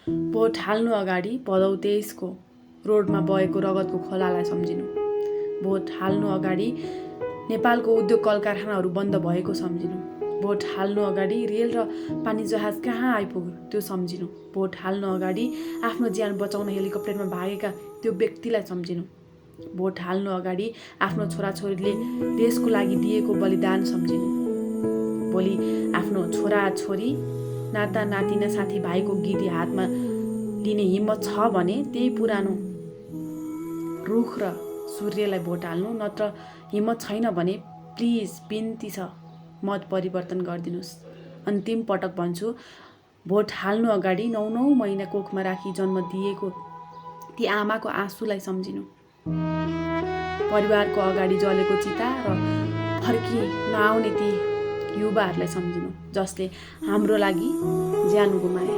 Vote हाल्नु अगाडि भदौ 23 रोडमा बगेको रगतको खोलालाई सम्झिनु। भोट हाल्नु अगाडि नेपालको उद्योग कल कारखानाहरू बन्द भएको सम्झिनु। भोट हाल्नु अगाडि रेल र पानी जहाज कहाँ आइपुग्यो त्यो सम्झिनु। भोट हाल्नु अगाडि आफ्नो ज्यान बचाउन हेलिकप्टरमा भागेका त्यो व्यक्तिलाई सम्झिनु। भोट हाल्नु अगाडि आफ्नो छोराछोरीले देशको लागि दिएको बलिदान सम्झिनु। भोलि आफ्नो छोराछोरी नाता नातिना साथीभाइको गिटी हातमा लिने हिम्मत छ भने त्यही पुरानो रुख र सूर्यलाई भोट हाल्नु, नत्र हिम्मत छैन भने प्लिज बिन्ती छ मत परिवर्तन गरिदिनुहोस्। अन्तिम पटक भन्छु, भोट हाल्नु अगाडि 9 महिना कोखमा राखी जन्म दिएको ती आमाको आँसुलाई सम्झिनु। परिवारको अगाडि जलेको चिता र फर्की नआउने ती युवाहरूलाई सम्झिनु जसले हाम्रो लागि ज्यान गुमाए।